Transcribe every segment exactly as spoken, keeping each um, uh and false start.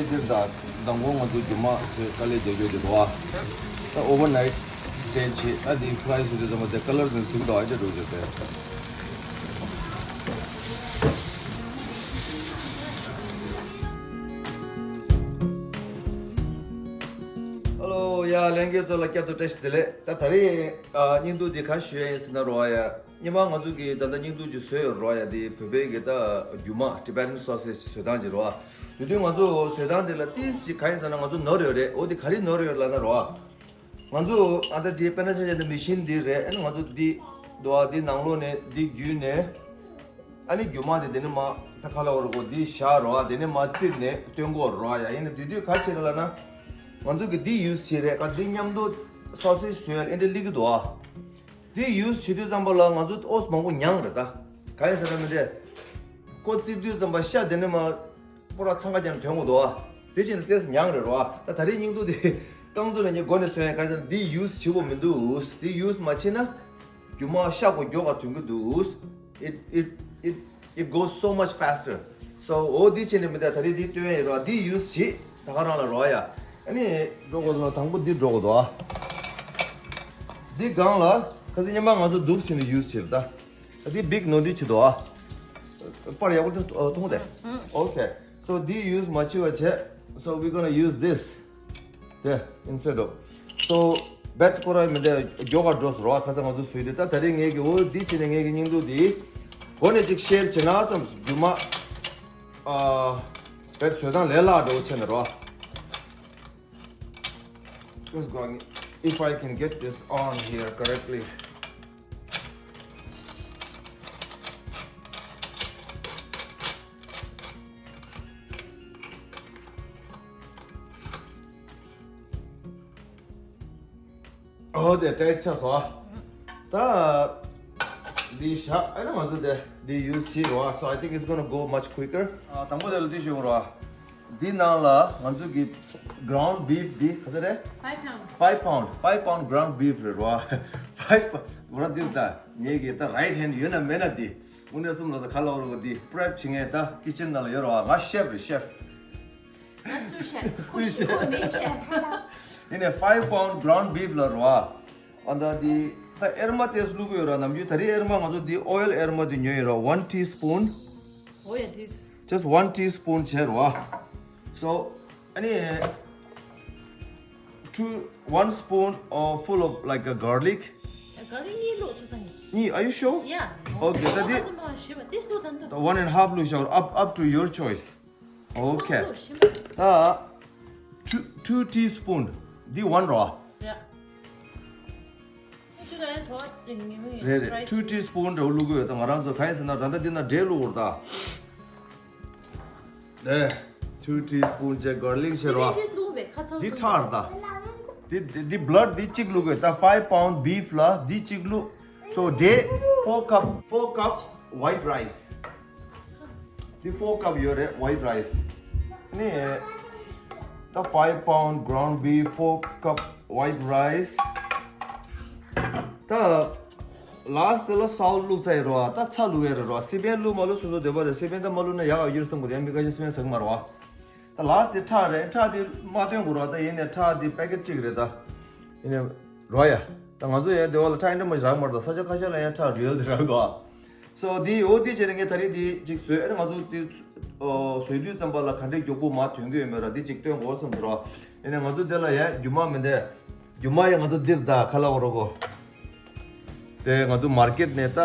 འདིར་ད་མདང་དགོང་ང་ཚོ་རྒྱུ་མ་ཚོས་དཀའ་ལས་རྒྱག་རྒྱུ་དེ་འདུག་ཨ། ད་ཨོ་ཝར་ནའིཊ་སི་ཊེ་ཇི་བྱས། ཨ་འདི་ཕ་རའི་སི་བཟོས་དུས་ཙམ་པ་དེ་ཀ་ལར་དེ་ཚིག་འདུག་ཨ། ཅེ་འགྲོ་རྒྱུ་དེ། ཧེ་ལོ། ཡ། ལྷན་རྒྱས་ཚོ་ལ་བསྐྱར་དུ་བཀྲ་ཤིས་བདེ་ལེགས། ད་ད་རེས་ཨ་སྙིང་སྡུག་འདི་ག་ཞུ་ཡ་ཡིན་ཟེར་ན་རོ་ཨ་ཡ། སྔོན་མ་ང་ཚོ་གིས་ད་ལྟ་སྙིང་སྡུག་ཅིག་བཟོས་ཡོད་རོ་ཨ་ཡ། འདི་བོད་པའི་གི་ད་རྒྱུ་མ་Tibetan sausage བཟོ་སྟངས་ཅིག་རོ་ཨ། དེ་དུས་ང་ཚོ་བཟོ་སྟངས་དེ་ལ་ཏིས་ཅིག་ག་ཡིན་ཟེར་ན་ང་ཚོ་ནོར་ཡོད་རེད། འོ་དེ་ག་རེ་ནོར་ཡོད་ལབ་ན་རོ་ཨ། ང་ཚོ་ཨ་ད་འདི་དཔེར་ན་ཆ་བཞག་ན་མི་ཤིན་འདི་རེད། ཨ་ནི་ང་ཚོ་འདི་འདུག་ཨ། འདི་ནང་ལོགས་ནས་འདི་བརྒྱུད་ནས། ཨ་ནི་རྒྱུ་མ་དེ་དེ་ནས་མར་ད་ག་ལབ་དགོས་རེད་གོ། འདི་བཞག་རོ་ཨ། དེ་ནས་མར་བཙིར་ནས་བཏོན་དགོས་རོ་ཨ་ཡ། ཡིན་ནའི་དེ་དུས་ག་བྱེད་ལབ་ན། ང་ཚོ་གིས་འདི་ཡུ་སི་བྱེད་རེད་ག། འདི་མཉམ་དུ་སོ་སི་བཟོས་ཡ་ཨེ་འདྲ་སླེབས་ཀྱི་འདུག་ཨ། འདི་ཡུ་སི་བྱེད་དུས་ཙམ་པ་ལ་ང་ཚོ་ཨོ་ཙི་མང་པོ་མྱངས་རེད་ད། ག་ཡིན་ཟེར་ན་མི་འདྲ། ཁོ་བཙིར་དུས་ཙམ་པ་ཤ་དེ་ནས་མར་པོ་ར་འཚང་ཁ་རྒྱབ་ཐོན་དགོས་འདུག་ཨ། དེ་བྱས་ན་ཏོག་ཙམ་མྱངས་རེད་རོ་ཨ། ད་ད་རེས་སྙིང་སྡུག་དེ་རྐང་བཙུགས་ནས་ངས་མགོ་ནས་གསོན་ཡ། ག་ཡིན་ཟེར་ན་འདི་ཡུ་སི་བྱེད་དགོས་མི་འདུག། འདི་ཡུ་སི་མ་བྱེད་ན། རྒྱུ་མ་ཤ་ཁོ་མགྱོགས་ག་ཐོན་གྱི་འདུག། It it it it goes so much faster. So འོ་འདི་བྱས་ནས་མི་འདུག། ད་རེས་འདི་བཏོན་ཡིན་རོ། འདི་ཡུ་སི་བྱེད་ད་ག་རང་ལ་རོ་ཡ། ཨ་ནི་འགྲོ་དགོས་སོང་། དང་པོ་འདི་འགྲོ་དགོས་འདུག་ཨ། འདི་སྒང་ལ་ཁ་སང་སྔོན་མ་ང་ཚོ་འདུག་བྱས་ནས་ཡུ་སི་བྱེད་ད། འདི་བིག་ནོ་འདི་བྱེད་འདུག་ཨ། པར་ཡག་པོ་འདུག་མཐོང་དེ། Okay. So འདི་ཡུ་སི་མ་བྱེད་པ་བྱས། So we're gonna use this. དེ་instead of. So བེད་ཁོ་ར་མི་འདི་མགྱོགས་ག་འགྲོ་སོང་རོ། ཁ་སང་ང་ཚོ་བཟོས་དེ། ད་ད་རེས་ངེད་ཀྱི་འོ་འདི་བྱས་ནས་ངེད་ཀྱི་སྙིང་སྡུག་འདི་མགོ་ནས་ཅིག་ཤེར་བྱེད་ན་བསམ། རྒྱུ་མ་ཨ་བེད་བཟོས་སྟངས་ལས་སླ་འགྲོ་བྱས་ནས་རོ། Just going, if I can get this on here correctly. ཨོ་དེ་ཊའིཊ་ཆགས་སོང་ཨ། ད་འདི་བཞག་ཨ་ནི་ང་ཚོ་དེ་འདི་ཡུ་སི་བྱེད་རོགས། So I think it's gonna go much quicker. ཨ། དང་པོ་དེ་ལ་འདི་ཞུ་རོགས། འདི་ནང་ལ་ང་ཚོ་གི་ground beef འདི་ག་ཚོད་རེད། Five pound. Five pound, five pound ground beef རེད་རོ། Five pound འོ་ར་འདི་ད་ངེད་ཀྱི་ད་right hand ཡོད་ན་མེད་ན་འདི། དངོས་གནས་གསུམ་ལ་ད་ག་ལ་འོ་རོ། འདི་prep བྱེད་མཁན་ད་kitchen ནང་ལ་ཡོད་རོ། ང་ཤེཕ་རེད་ཤེཕ། ང་སུ་ཤེཕ། ཁོ་ཤེཕ་ཁོ་མེད་ཤེཕ། ཡིན་ནའི་five pound ground beef ལ་རོ། ཨ་ད་འདི་ད་ཨེར་མ་ཏོག་ཙམ་བླུགས་ཀྱི་ཡོད་ར། ནམ་རྒྱུན་ད་རེས་ཨེར་མ་ང་ཚོ་འདི་ཨོ་ཡལ་ཨེར་མ་འདི་ཉོས་ཡིན་ར། One teaspoon. Oh yeah, dude. Just one teaspoon བྱས་རོ། So ཨ་ནི་two, one spoon or full of like a garlic. Garlic གཉིས་བླུགས་ཆོག་ས་ཡིན། གཉིས། Are you sure? Yeah. Okay, ད་འདི་ད་one and a half བླུགས་ཤོག up, up to your choice. Okay. ད་two, two teaspoon. འདི་one རོ། རེད་རེད། two teaspoon འདྲ་བོ་བླུགས་ཀྱི་ཡོད། ད་ང་རང་ཚོ་ག་ཡིན་ཟེར་ན་ད་ལྟ་འདི་ན་འབྲས་བླུགས་ཡོད་ད། ནས་two teaspoon བྱས་garlic བྱས་རོ། འདི་ཁྲག་རེད་ད། འདི་འདི་འདི་blood འདི་གཅིག་བླུགས་དགོས་ད། Five pound beef ལ་འདི་གཅིག་བླུགས། So འབྲས་four cup, four cup white rice. འདི་four cup ཡོད་རེད། White rice ནས་ད་five pound ground beef, four cup white rice. ད་last ལ་salt བླུགས་ཚར་ཡིན་རོ། ད་ཚྭ་བླུགས་ཡ་རེད་རོ། སི་པན་བླུགས་མ་བླུགས་སོ་སོ་འདོད་པ་རེད། སི་པན་ད་མ་བླུགས་ན་ཡག་ག་ཡོད་བསམ་གི་རེད། མི་ཁ་ཤས་སི་པན་ཟ་གི་མ་རེད་བ། ད་last དེ་ཁྲག་རེད། ཁྲག་དེ་མ་སྟོན་དགོས་རོ། ད་ཡིན་ནའི་ཁྲག་དེ་packet གཅིག་རེད་ད། ཡིན་ནའི་རོ་ཡ། ད་ང་ཚོ་ཡང་སྡེ་བ་ལ་ཁྲག་ཡིན་འདྲ་མ་ཞིག་རག་མ་རེད་ད། ས་ཆ་ཁ་ཤས་ལ་ཡང་ཁྲག་real དེ་རག་འདུག་ཨ། So དེ་འོ་དེ་བྱས་ནས་ངས་ད་རེས་དེ་གཅིག་བཟོས། ཨ་ནི་ང་ཚོ་དེ་བཟོས་དུས་ཙམ་པ་ལ་ག་འདྲའི་མགྱོགས་པོ་མར་ཐོན་གྱི་ཡོད་མེད་ར་དེ་གཅིག་སྟོན་དགོས་བསམ་འདུག་རོ། ཡིན་ནའི་ང་ཚོ་དེ་ལ་ཡང་རྒྱུ་མ་མི་འདུག་རྒྱུ་མ་ཡང་ང་ཚོ་འདིར་ད་ཁ་ལག་རོ་གོ། དེ་ང་ཚོ་མར་ཀེཊ་ནས་ད་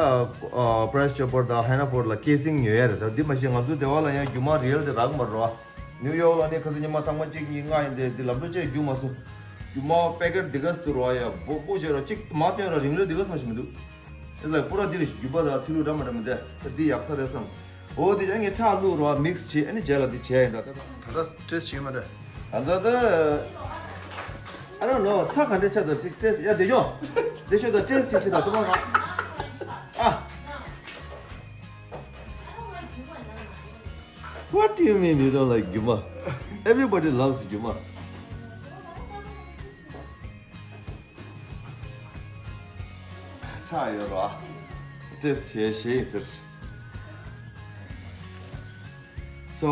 ཨ་Price Chopper དང་Hannaford ལ་casing ཉོ་ཡ་རེད། ད་འདི་མ་གཞི་ང་ཚོ་སྡེ་བ་ལ་ཡང་རྒྱུ་མ་real དེ་རག་མ་རོ། ནིའུ་ཡོག་ལ་ནི་ཁ་སང་ཉི་མ་ཐེངས་མ་གཅིག་གཉིས་ལྔ་ཡིན་དེ་འདི་ལམ་འགྲོ་བྱས་རྒྱུ་མ་སོང་། རྒྱུ་མ་packet འདི་ག་ཚོད་རོ་ཡ་སྦོ་སྦོ་བྱས་རོ། གཅིག་མ་སྟོན་ར་རིང་ལོས་འདི་ག་ཚོད་མ་ཞིག་མི་འདུག It's like པུ་ར་འདི་རེད། རྒྱུ་པ་དང་ཚིལ་ལུ་འདྲ་མ་འདྲ་མི་འདུག་ད་འདི་ཡག་ས་རེད་བསམ། འོ་འདི་ཡང་ངས་ཁྲག་བླུགས་རོ། mix བྱས་ཨ་ནི་རྗེས་ལ་འདི་བྱས་ཡིན་ད། ད་ད་taste བྱེད་མ་རེད། ད་ད་ད། I don't know. ཚྭ་ག་འདྲ་ཆགས་འདུག taste ཡ་དེ་ཡོ། དེ་ཤོད་ད། taste བྱེད་བྱེད་ད་དུ་མ་ར། ཨ། What do you mean you don't like རྒྱུ་མ? Everybody loves རྒྱུ་མ། ཁྲག་ཡོད་རོ། taste བྱས་ཞེས་ཟེར། So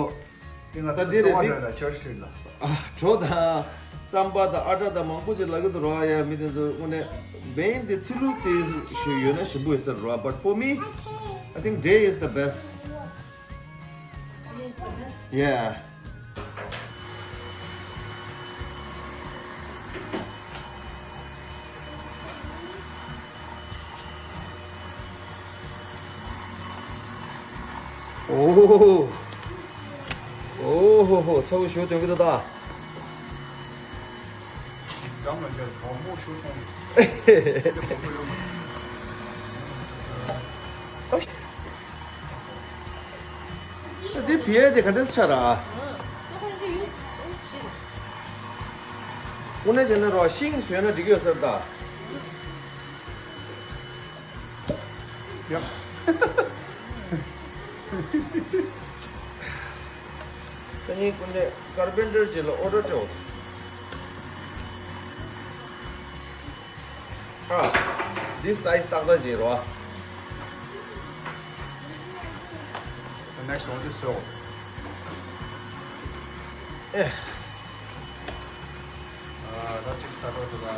དེ་ང་ད་ད་དེ་དེ་རེད་ཚོང་བ་དེ་འདྲ་ཆར་ཆི་ཁྲིད་ལ། ཨ་གྲོ་དང་རྩམ་པ་དང་ཨ་ཊ་དང་མང་པོ་ཅིག་ལ་གི་དུ་རོ་ཡ་མི་དེ་ཚོ་དངོས་གནས་བན་དེ་ཚི་ལུ་དེ་ཞུ་ཡོད་ན་ཞིམ་པོ་ཡོད་ས་རོ། But for me, I think day is the best. Yeah. ཨོ། ཨོ་ཧོ་ཧོ། ཚ་བོ་ཞོ་དོན་གི་ད་ད། འགྲམ་ལ་འཇལ་བོ་མོ་ཞོ་གཏོང་གི། འདི་བི་ཨེ་དེ་ག་འདྲས་ཆགས་ར། དངོས་གནས་བྱས་ན་རོ་ཤིང་བཟོས་ན་འགྲིག་གི་ཡོད་ས་རེད་ད། ཡ། ཁ་ཉིན་ཀུན་ནས་ཀར་པེན་ཊར་ཅིག་ལ་ཨོ་ཌར་སྤྲད་འོ། ཨ། འདི་སའི་ཛི་ཏག་ཏག་ཅིག་རོ། The next one is so. ཨེ། ཨ། ད་ཅིག་ཚ་རོ་དེ་ལ་ཨ་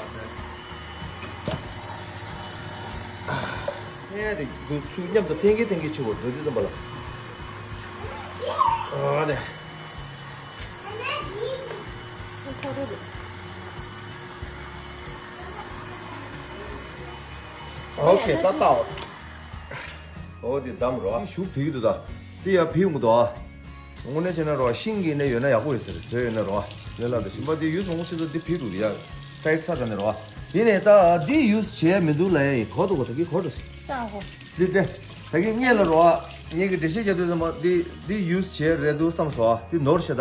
ནི་དེ་དུ་ཚུར་མཉམ་དུ་འཐེན་གི་འཐེན་གི་ཆུ་བོ་འགྲོ་དུས་ཙམ་པ་ལ། ཨ་ནི། ཨོ་ཁེ་ད་ལྟ། ཨོ་དེ་བསྡམས་རོ། ཤུགས་ཕིག་འདུག་ད། དེ་ཡ་ཕིག་འདུག་ཨ། དངོས་གནས་བྱས་ན་རོ་ཤིང་གི་ནས་ཡོད་ན་ཡག་པོ་ཡོད་ཟེར་བཟོས་ཡོད་ན་རོ། ལས་སླ་དེ་ཞིམ་པ་དེ་ཡུལ་སོང་ཤི་ཚོ་དེ་ཕིག་འདུག་ཡ། ཊའིཊ་ཚ་དྲགས་ནས་རོ། དེ་ནས་ད་དེ་ཡུས་བྱས་མི་འདུག་ལ་ཡ་གོ་འདུག་གོ་ད་གི་གོ་འགྲོ་སི། ལྟ་གོ། དེ་དེ། ད་གི་ངས་ལ་རོ། ངས་གི་འགྲེལ་བཤད་རྒྱབ་དུས་ཙམ་པ་དེ་དེ་ཡུས་བྱས་རེད་འདུག་བསམ་སོང་ཨ། དེ་ནོར་བྱས་ད།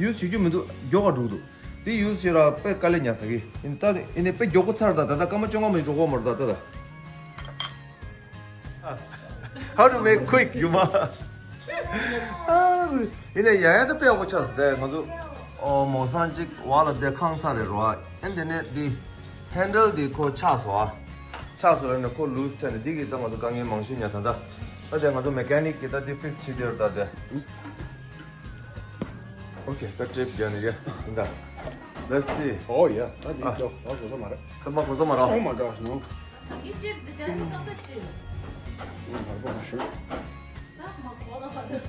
ཡུས་བྱེད་རྒྱུ་མི་འདུག་མགྱོགས་ག་འགྲོ་གི་འདུག་དེ་ཡུས་བྱས་ར་དཔེ་དཀའ་ལས་ཉག་ས་གི། ཡིན་ད་ཡིན་ནས་དཔེ་མགྱོགས་པོ་ཚར་ད། ད་ད་སྐར་མ་བཅོ་ལྔ་མ་འགྲོ་གོ་མ་རེད་ད་ད་ད། How to make quick, you ma? ཨ་རེ། ཡིན་ནའི་ཡ་ཡ་ད་དཔེ་ཡག་པོ་ཆགས་སོང་དེ་ང་ཚོ། ཨོ་མོ་སང་གཅིག་བ་ལ་དེ་ཁང་ས་རེད་རོ། ཨ་དེ་ནས་དེ་ཧེན་ཌལ་དེ་ཁོ་ཆག་སོང་ཨ། ཆག་སོང་རེད་ནས་ཁོ་ལུས་ཆགས་ནས་དེ་གི་ད་ང་ཚོ་དཀའ་ངལ་མང་ཤོས་ཉར་ད་ད། ད་དེ་ང་ཚོ་མེ་ཀ་ནིག་གི་ད་དེ་ཕིག་སི་བྱེད་དེ་རེད་ད་དེ། Okay, ད་ཊེབ་རྒྱག་ནས་ཡ་ཡིན་ད། Let's see. Oh yeah, ད་འདི་ཨ་ཅོ་ད་གོ་ས་མ་རེད། ད་མ་གོ་ས་མ་རེད། Oh my gosh, no. ད་གི་ཊེབ་འདི་ཅག་ནི་ཏག་ཏག་ཤི། ཨ་བར་པོ་མ་ཤོད། ད་མ་གོ་ད་མ་ཟེར།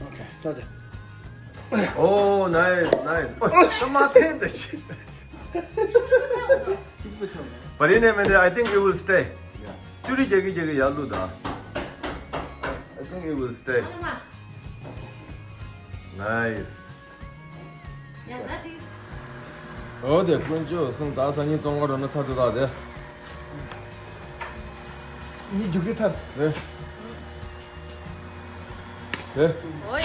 Okay, ད་དེ། Oh, nice, nice. ཨོ་ད་མ་འཐེན་ད་ཤི། But in a minute, I think it will stay. ཅུ་རི་རྒྱག་གི་རྒྱག་གི་ཡར་ལུད་ད། I think it will stay. Nice. ཡ་ད་དེ། ཨོ་དེ་དཀོན་མཆོག་གསུམ་ད་སང་ཉིན་བཙོང་ག་འགྲོ་ན་ཚར་དུ་ད་དེ། ནི་རྒྱུག་གི་ཐར། དེ། དེ། ཨོ་ཡ།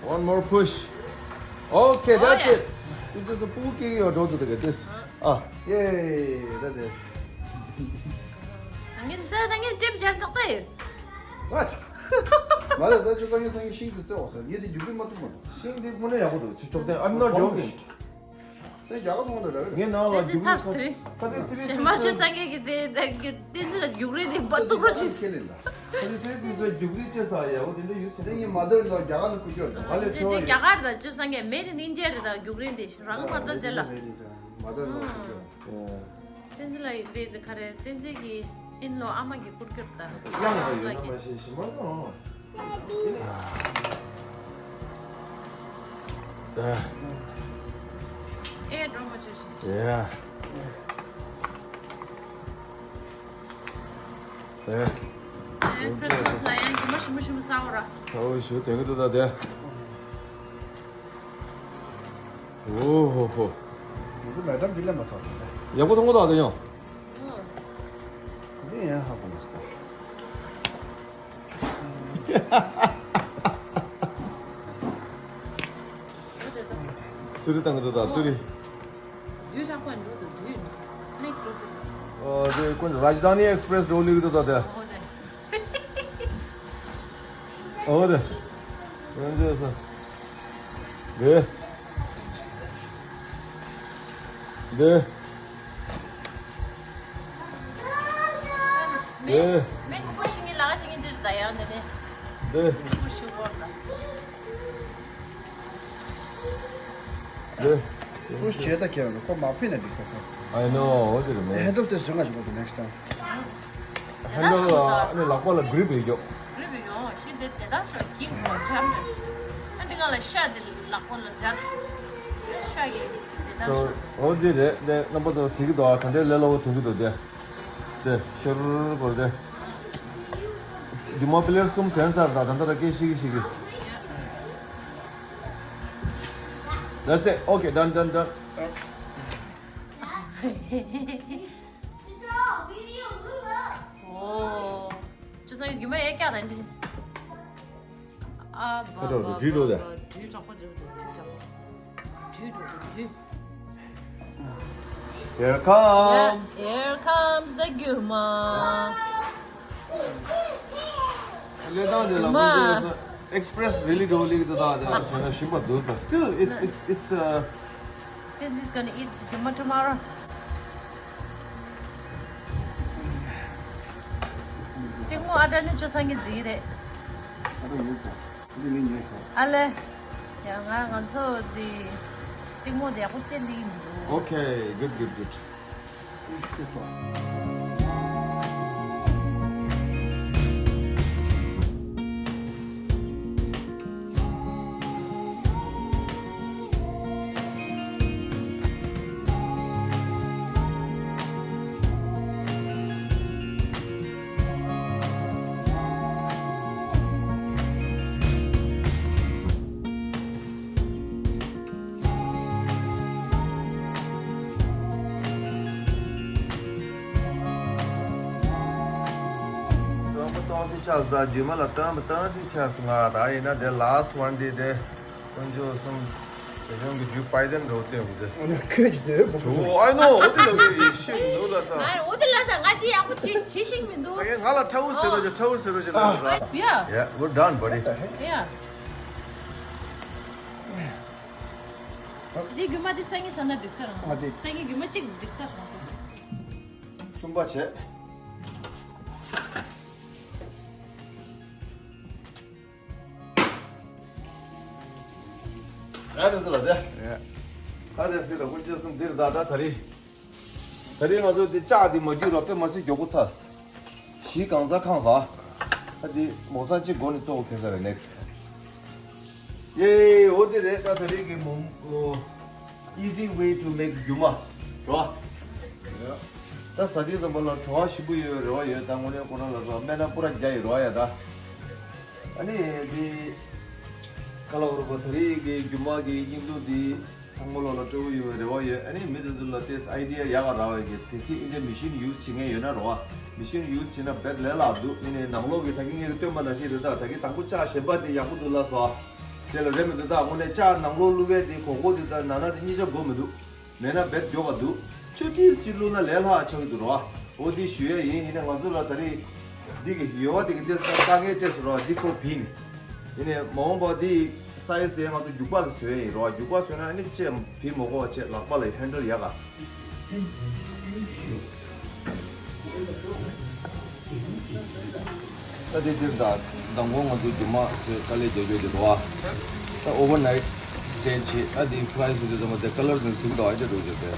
One more push. Okay, that's it. ཨོ་ཡ། You just pull ཀི་ཡོ་འགྲོ་དུ་དེ་ག་དེ། ཨ། Yay, that is. ད་ངས་ད་ད་ངས་ཊེབ་སྦྱར་ཐག་ད་ཡོད། What? མ་རེད་ད་ཅོ་སང་ཉིན་སང་ཉིན་ཤིང་དུ་བཙལ་བ་སོང་ངས་དེ་རྒྱུག་གི་མ་ཐུབ་མ་ཐུབ། ཤིང་དེ་དངོས་གནས་ཡག་པོ་འདུག་ཅི་ཅོག་ལྡན། I'm not joking. དེ་རྒྱ་གར་ཚོང་དུ་རེད། ངས་ནང་ལ་བཏེན་ཚེ་རྒྱུག་ཐར་རེད། ཁ་ཚིག་ཏི་རི་གཞན་མ་ཆོས་སངས་རྒྱས་ཀྱི་དེ་དེ་བཏེན་ཚེ་ལ་རྒྱུག་རེས་དེ་འབའ་སྡུག་རོ་ཆེ། ཁས་ལེན་ད། ཁ་ཚིག་ཏི་རི་སོ་རྒྱུག་རེས་ཅེས་ས་ཡ་འོ་དེ་འདྲ་ཡོད་ཟེར། དེ་ངས་མ་དར་ལ་རྒྱ་གར་ལ་ཁུ་ཅོར་ད་ཧ་ལས་ཆོ་ཡ། རྒྱ་གར་ད་ཆོས་སངས་རྒྱས་made in India རེད་ད། རྒྱུག་རེས་དེ་རང་བར་ད་དེ་ལ། མ་དར་ལ་ཁུ་ཅོར། བཏེན་ཚེ་ལ་དེ་དེ་ག་རེ་བཏེན་ཚེ་གི་ཨིན་ལོ་ཨ་མ་གི་སྐུར་སྐྱོར་ད། ཡང་ད་ཡོད་ན་མ་ཤེས་ཤི་མ་ནོ། ཨེ་འགྲོ་མ་བྱོས་ཤིག་ཡ། ཨེ། ཨེ་ཁྲིས་མས་ལ་ཡང་རྒྱུ་མ་ཞིམ་པོ་ཞིམ་པོ་ཟ་འོ་ར། ཨོ་ཞུ་དེང་གི་ཏུ་ད་དེ། ཨོ་ཧོ་ཧོ། ཡག་པོ་མཐོང་གོ་ད་དེ་ཡང་། འདི་ཡང་ཧ་གོ་མ་སོང་། ཏུ་རི་བཏང་གི་འདུག་ད་ཏུ་རི། ཨོ་དེ་ཀུན་རཱཇ་དྷཱ་ནི་ཨེགས་པི་རེ་སི་འགྲོ་ལི་གི་འདུག་ད་དེ། ཨོ་དེ། ཡོན་ཇེ་སོ། དེ། དེ། དེ། མེ་མེ་ཀུ་པོ་ཤིང་གི་ལ་ཤིང་ འདི། འདི། ཁུ་ཤི་བོར་ལ། འདི། ཁུ་ཤི་ད་ཁྱེད་རང་ཁོ་མ་ཕི་ན་འགྲིག་ས་ཁོ། I know. འོ་དེ་རེད་མོ། ཧེན་ཌལ་དེ་བཟོས་ང་ཞིག་གོ་གི་next time. ཧེན་ཌལ་ལ་ཨ་ནི་ལག་པ་ལ་གྷི་རིབ་ཡོད་ཀྱོག་གྷི་རིབ་ཡོད་ཤི་དེ་དེ་དག་སོ་གིང་གོ་ཆམ་རེད། ཨ་འདི་ག་ལ་ཤ་དེ་ལག་པ་ལ་འཇག་ཤ་ཡི་དེ་དག་སོ། འོ་དེ་རེད་དེ་རྣམ་པ་ཚོ་གཟིགས་ཀྱི་འདུག་ཨ་ག་འདྲའི་ལས་སླ་བོ་ཐོན་གྱི་འདུག་དེ། དེ་ཤར་བར་དེ། རྒྱུ་མ་པི་ལེར་གསུམ་ཐོན་ཚར། ད་ད་ལྟ་ར་སྐད་ཤིག་གི་ཤིག་གི། That's it. Okay, done, done, done. ཨོ། ཅི་ཚང་རྒྱུ་མ་ཡེ་ཀྱག་ར་འདི། ཨ་བ་ཁ་བ་བ་བ་བ། བྲིས་འགྲོ་དེ། བྲིས་དྲག་པོ་འདི་རུ་དེ་བྲིས་དྲག་པོ། བྲིས་འགྲོ་དེ་བྲིས། Here comes. Yeah, here comes the རྒྱུ་མ། ལས་སྟངས་དེ་ལ་རྒྱུ་མ། ཁོང་ཚོས་express really འགྲོ་ལིག་དེ་དག་དེ་ལ་བྱས་ན་ཞིམ་པ་འདུག་ད། Still, it, it, it's, uh, This is gonna eat རྒྱུ་མ་tomorrow. གཅིག་མོ་ཨ་ཏྲ་ནི་ཅོ་སང་གི་རྫི་རེད། ཨ་ལེ། ཡ་ང་ང་ཚོ་འདི་གཅིག་མོ་དེ་ཡག་པོ་བྱེད་ལིག་འདུག Okay, good, good, good. སྟོང་པ་སྟོང་སི་ཆགས་སུ་དང་རྒྱུ་མ་ལ་སྟོང་པ་སྟོང་སི་ཆགས་སུ་ང་ད་ཡིན་ན་དེ་last one དེ་དེ་དཀོན་མཆོག་གསུམ་དེ་གཞུང་གི་རྒྱུ་པའི་ཏན་འགྲོ་སྟེ་འོང་དེ། ཁྱོད་ཀྱི་དེ་བུ་ཆུ་I know འོ་དེ་ལ་དེ་ཤིན་ཏུ་ལ་ས། ང་འོ་དེ་ལ་ས་ང་དེ་ཡག་པོ་བྱེད་བྱེད་ཤིང་མི་འདུག་ང་ལ་ཁྲ་བོ་ཟེར་རོ་ཅི་ཁྲ་བོ་ཟེར་རོ་ཅི་ལ་ས། Yeah. Yeah, we're done, buddy. Yeah. འདི་རྒྱུ་མ་འདི་སང་ཉིན་ཟ་ན་འགྲིག་ས་རང་། ཨ་འདི། སང་ཉིན་རྒྱུ་མ་གཅིག་འགྲིག་ས་རང་། གསུམ་པ་བྱས། ཨ་འདི་ཚོ་ལ་དེ། ཡ། ད་དེ་སི་ལ་ཀུན་སྤྱོད་གསུམ་འདིར་ད་ད་ད་རེས། ད་རེས་ང་ཚོ་དེ་ལྕགས་དེ་མ་རྒྱུ་རོ་དཔེ་མ་སྲིད་མགྱོགས་པོ་ཚར། གཞི་གང་ཚ་ཁང་ཚ། ད་དེ་མོ་ས་གཅིག་སྒོ་ནས་གཙོ་བོ་ཁེ་ས་རེད་next། ཡེ་འོ་དེ་རེད། ད་ད་རེས་ཀྱི་མོ་easy way to make རྒྱུ་མ་རོ། ད་ཟ་དུས་ཙམ་པ་ལ་བྲོ་བ་ཞིམ་པོ་ཡོད་རེ་བ་ཡོད། ད་དངོས་གནས་ཁོ་རང་ལ་ཚོ་སྨན་སྣ་པུ་ར་རྒྱ་ཡི་རོ་ཡ་ད། ཨ་ནི་དེ་ཁ་ལ་འོར་པ་ད་རེས་ཀྱི་རྒྱུ་མ་གི་དབྱིན་ལུགས་དེ། ཚང་མ་ལོ་ལ་སྤྲོ་བོ་ཡོད་རེ་བ་ཡོད། ཨ་ནི་མི་དེ་ཚོ་ལ་ཏེས་ཨའི་ཌི་ཡ་ཡག་ག་རག་བས་ཀྱི་གལ་སྲིད་ཨིན་ཇི་མི་ཤིན་ཡུ་སི་བྱེད་མཁན་ཡོད་ན་རོ། མི་ཤིན་ཡུ་སི་བྱེད་ན་བེད་ལས་སླ་འདུག་ཨ་ནི་ནང་ལོགས་ཀྱི་ད་གིན་ངས་ཀྱི་སྟོན་པ་ནང་བཞིན་རེད། ད་ད་གིན་དང་པོ་ལྕགས་གཞན་པ་དེ་ཡག་པོ་འདུག་ལ་སོ། དེ་ལ་རེད་མི་འདུག་ད་དངོས་གནས་ལྕགས་ནང་ལོགས་བླུགས་པས་དེ་གོག་གོག་དེ་ད་ནང་ན་དེ་གཉིས་ཆ་དགོས་མི་འདུག་མེད་ན་བེད་མགྱོགས་པ་འདུག་ཆུ་ཏིས་ཅིག་བླུགས་ན་ལས་སླ་ཆགས་ཀྱི་འདུག་རོ། འོ་འདི་ཞུ་ཡས་ཡིན། ཡིན་ན་ང་ཚོ་ལ་ད་རེས་འདི་གི་ཡོལ་བ་དེ་གི་ཏེས་ད་ལྟ་ངས་སྤྲད་སོང་རོ། འདི་ཁོ་བིན། ཡིན་ནའི་མ་འོངས་པ་འདི་སའི་ཛི་དེ་ང་ཚོ་རྒྱུག་པ་གི་བཟོས་ཡིན་རོ། རྒྱུག་པ་བཟོས་ན་ཨ་ནི་ཅེ་བི་མོ་གོ་བ་ཅེ་ལག་པ་ལ་ཧེན་ཌལ་ཡག་ག་ད་དེ་དེར་ད་མདང་དགོང་ང་ཚོ་རྒྱུ་མ་ཚོས་དཀའ་ལས་རྒྱག་རྒྱུ་དེ་རོ། ད་ཨོ་ཝར་ནའིཊ་སི་ཊེ་ཇི་བྱེད། ཨ་དེ་ཕ་རའི་སི་དེ་ཚང་མ་དེ་ཀ་ལར་དང་ཟིན་འགྲོ་ཨ་ཅེ་འགྲོ་རྒྱུ་དེ།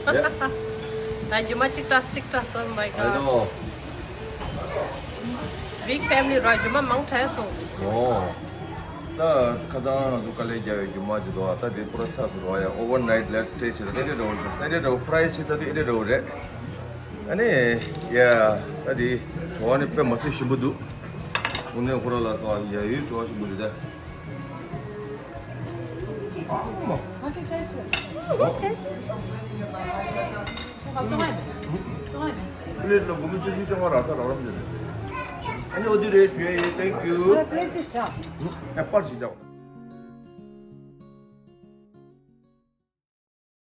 ཡ། ད་རྒྱུ་མ་གཅིག་སྤྲད་གཅིག་སྤྲད་སོང་། Oh my God. Big family ར། རྒྱུ་མ་མང་དྲགས་སོང་། ཨོ། ད་ཁ་སང་ང་ཚོ་དཀའ་ལས་རྒྱག་པའི་རྒྱུ་མ་ཅིག་འདུག་ད་དེ་པུ་ར་ཚ་སུ་རོ་ཡ། Overnight let's stay ཅིག་ད་དེ་འདྲ་འོ་ཅིག་ད་དེ་འདྲ་འོ། ཕ་རའི་ཅིག་ད་དེ་འདྲ་འོ་རེད། ཨ་ནི་ཡ། ད་དེ་བྲོ་བ་ནི་དཔེ་མ་སྲིད་ཞིམ་པོ་འདུག་དངོས་གནས་ཁོ་རང་ལ་སོགས་ཡ་ཡུལ་བྲོ་བ་ཞིམ་པོ་རེད་ད། པི་ལེཊ་ལ་སྒོར་མོ་བཅུ་བཅུ་བཅོ་ལྔ་རག་ས་རག་ལམ་ཡོད་རེད། ཨ་ནི་འོ་དེ་རེད་ཞུ་ཡ་ཡིན། Thank you. ཨ་པར་ཞིག་རྒྱག